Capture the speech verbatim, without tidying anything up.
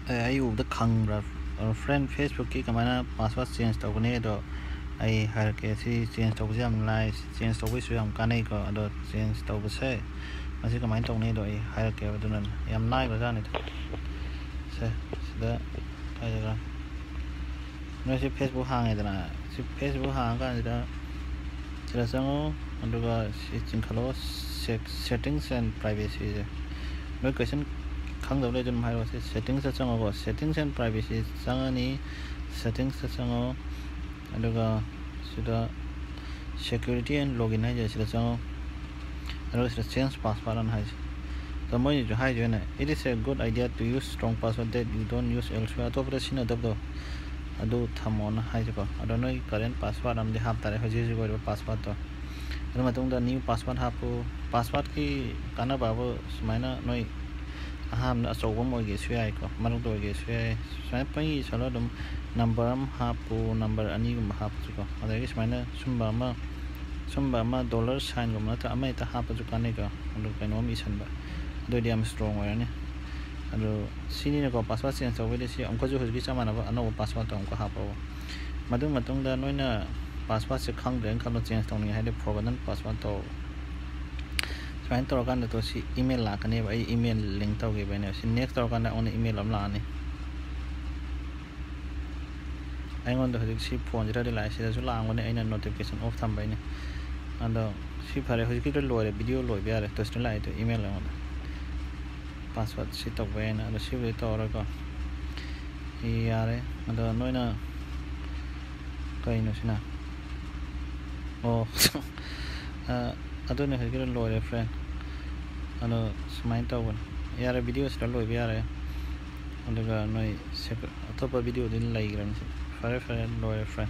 ꯑꯩ ꯎꯕꯗ ꯈꯪꯕ꯭ꯔꯥ? Friend, Facebook-ꯀꯤ ꯀꯃꯥꯏꯅ password change ꯇꯧꯒꯅꯤ? ꯑꯗꯣ ꯑꯩ ꯍꯥꯏꯔꯛꯀꯦ꯫ ꯁꯤ change ꯇꯧꯕꯁꯦ ꯌꯥꯝ ꯂꯥꯏ, change ꯇꯧꯕꯩꯁꯨ ꯌꯥꯝ ꯀꯥꯟꯅꯩꯀꯣ꯫ ꯑꯗꯣ change ꯇꯧꯕꯁꯦ ꯃꯁꯤ ꯀꯃꯥꯏꯅ ꯇꯧꯅꯤꯗꯣ ꯑꯩ ꯍꯥꯏꯔꯛꯀꯦꯕ꯫ ꯑꯗꯨꯅ ꯌꯥꯝ ꯂꯥꯏꯕꯖꯥꯠꯅꯤꯗ꯫ ꯁꯦ, ꯁꯤꯗ ꯀꯥꯏꯗꯅꯣ ꯅꯣꯏꯁꯦ Facebook ꯍꯥꯡꯉꯦꯗꯅ, ꯁꯤ Facebook ꯍꯥꯡꯉꯀꯥꯟꯁꯤꯗ ꯁꯤꯗ ꯆꯪꯉꯣ, ꯑꯗꯨꯒ ꯁꯤ ꯆꯤꯡꯈꯠꯂꯣ, settings and privacy-ꯁꯦ꯫ ꯅꯣꯏ question ꯈꯪꯗꯕ ꯂꯩꯔꯁꯨ ꯑꯗꯨꯝ ꯍꯥꯏꯔꯛꯑꯣ꯫ ꯁꯤ settings-ꯇ ꯆꯪꯉꯣꯀꯣ, settings and privacy ꯆꯪꯉꯅꯤ꯫ Settings-ꯇ ꯆꯪꯉꯣ, ꯑꯗꯨꯒ ꯁꯤꯗ security and login ꯍꯥꯏꯁꯦ ꯁꯤꯗ ꯆꯪꯉꯣ, ꯑꯗꯨꯒ ꯁꯤꯗ change password ꯑꯅ ꯍꯥꯏꯁꯦ꯫ ꯑꯗꯣ ꯃꯣꯏꯅꯁꯨ ꯍꯥꯏꯗꯣꯏꯅꯦ, "It is a good idea to use strong password that you don't use elsewhere." ꯑꯇꯣꯞꯄꯗ ꯁꯤꯖꯤꯟꯅꯗꯕꯗꯣ ꯑꯗꯨ ꯊꯝꯃꯣꯅ ꯍꯥꯏꯁꯦꯀꯣ꯫ ꯑꯗꯣ ꯅꯣꯏ current password ꯑꯃꯗꯤ ꯍꯥꯞꯇꯥꯔꯦ, ꯍꯧꯖꯤꯛ ꯍꯧꯖꯤꯛ ꯑꯣꯏꯔꯤꯕ password-ꯇꯣ꯫ ꯑꯗꯨ ꯃꯇꯨꯡꯗ new password ꯍꯥꯞꯄꯨ꯫ Password-ꯀꯤ ꯀꯥꯟꯅꯕ ꯍꯥꯏꯕꯨ ꯁꯨꯃꯥꯏꯅ ꯅꯣꯏ ꯑꯍꯥꯟꯕꯗ ꯑꯆꯧꯕ ꯑꯃ ꯑꯣꯏꯒꯦꯁꯨ ꯌꯥꯏꯀꯣ, ꯃꯔꯛꯇ ꯑꯣꯏꯒꯦꯁꯨ ꯌꯥꯏ꯫ ꯁꯨꯃꯥꯏꯅ ꯄꯪꯏ ꯏꯁꯜꯂꯣ ꯑꯗꯨꯝ, number ꯑꯃ ꯍꯥꯞꯄꯨ, number ꯑꯅꯤꯒꯨꯝꯕ ꯍꯥꯞꯄꯁꯨꯀꯣ꯫ ꯑꯗꯒꯤ ꯁꯨꯃꯥꯏꯅ ꯁꯨꯝꯕ ꯑꯃ, ꯁꯨꯝꯕ ꯑꯃ dollar sign-ꯒꯨꯝꯕ ꯅꯠꯇ꯭ꯔꯒ ꯑꯃ ꯍꯦꯛꯇ ꯍꯥꯞꯄꯁꯨ ꯀꯥꯟꯅꯩꯀꯣ꯫ ꯑꯗꯨ ꯀꯩꯅꯣꯝ ꯏꯁꯟꯕ, ꯑꯗꯨꯑꯣꯏꯗꯤ ꯌꯥꯝ strong ꯑꯣꯏꯔꯅꯤ꯫ ꯑꯗꯨ ꯁꯤꯅꯤꯅꯀꯣ, password change ꯇꯧꯕꯩꯗꯤ ꯁꯤ ꯑꯃꯨꯛꯀꯁꯨ ꯍꯧꯖꯤꯛꯀꯤ ꯆꯞ ꯃꯥꯟꯅꯕ ꯑꯅꯧꯕ password-ꯇꯣ ꯑꯃꯨꯛꯀ ꯍꯥꯞꯄꯛꯑꯣ꯫ ꯃꯗꯨ ꯃꯇꯨꯡꯗ ꯅꯣꯏꯅ password-ꯁꯦ ꯈꯪꯗ꯭ꯔꯦꯅ ꯈꯜꯂꯣ, change ꯇꯧꯅꯤꯡꯉꯦ ꯍꯥꯏꯗꯤ forgotten password ꯇꯧ꯫ ꯁꯨꯃꯥꯏꯅ ꯇꯧꯔꯀꯥꯟꯗ ꯇꯣ ꯁꯤ email ꯂꯥꯛꯀꯅꯦꯕ, ꯑꯩ email link ꯇꯧꯈꯤꯕꯩꯅꯦ꯫ ꯁꯤ next ꯇꯧꯔꯀꯥꯟꯗ ꯑꯩꯉꯣꯟꯗ email ꯑꯃ ꯂꯥꯛꯑꯅꯤ꯫ ꯑꯩꯉꯣꯟꯗ ꯍꯧꯖꯤꯛ ꯁꯤ phone-ꯁꯤꯗꯗꯤ ꯂꯥꯛꯑꯦ, ꯁꯤꯗꯁꯨ ꯂꯥꯛꯑꯝꯒꯅꯤ, ꯑꯩꯅ notification off ꯊꯝꯕꯩꯅꯦ꯫ ꯑꯗꯣ ꯁꯤ ꯐꯔꯦ, ꯍꯧꯖꯤꯛꯀꯤꯗꯣ ꯂꯣꯏꯔꯦ, video ꯂꯣꯏꯕ ꯌꯥꯔꯦ꯫ ꯇꯣ ꯁꯤꯗ ꯂꯥꯛꯑꯦ ꯇꯣ email ꯑꯩꯉꯣꯟꯗ, password ꯁꯤ ꯇꯧꯕꯩꯅ꯫ ꯑꯗꯣ ꯁꯤꯕꯨꯗꯤ ꯇꯧꯔꯒ ꯌꯥꯔꯦ꯫ ꯑꯗꯣ ꯅꯣꯏꯅ, ꯀꯩꯅꯣ ꯁꯤꯅ? ꯑꯣ꯫ ꯑ, ꯑꯗꯨꯅꯦ, ꯍꯧꯖꯤꯛꯀꯤꯗꯣ ꯂꯣꯏꯔꯦ, friend꯫ ꯑꯗꯣ ꯁꯨꯃꯥꯏꯅ ꯇꯧꯕꯅꯦ꯫ ꯌꯥꯔꯦ, video ꯁꯤꯗ ꯂꯣꯏꯕ ꯌꯥꯔꯦ꯫ ꯑꯗꯨꯒ ꯅꯣꯏ sec-, ꯑꯇꯣꯞꯄ video-ꯗꯤ ꯂꯩꯈ꯭ꯔꯅꯤ ꯁꯤ꯫ ꯐꯔꯦ, ꯐꯔꯦ, ꯂꯣꯏꯔꯦ, friend꯫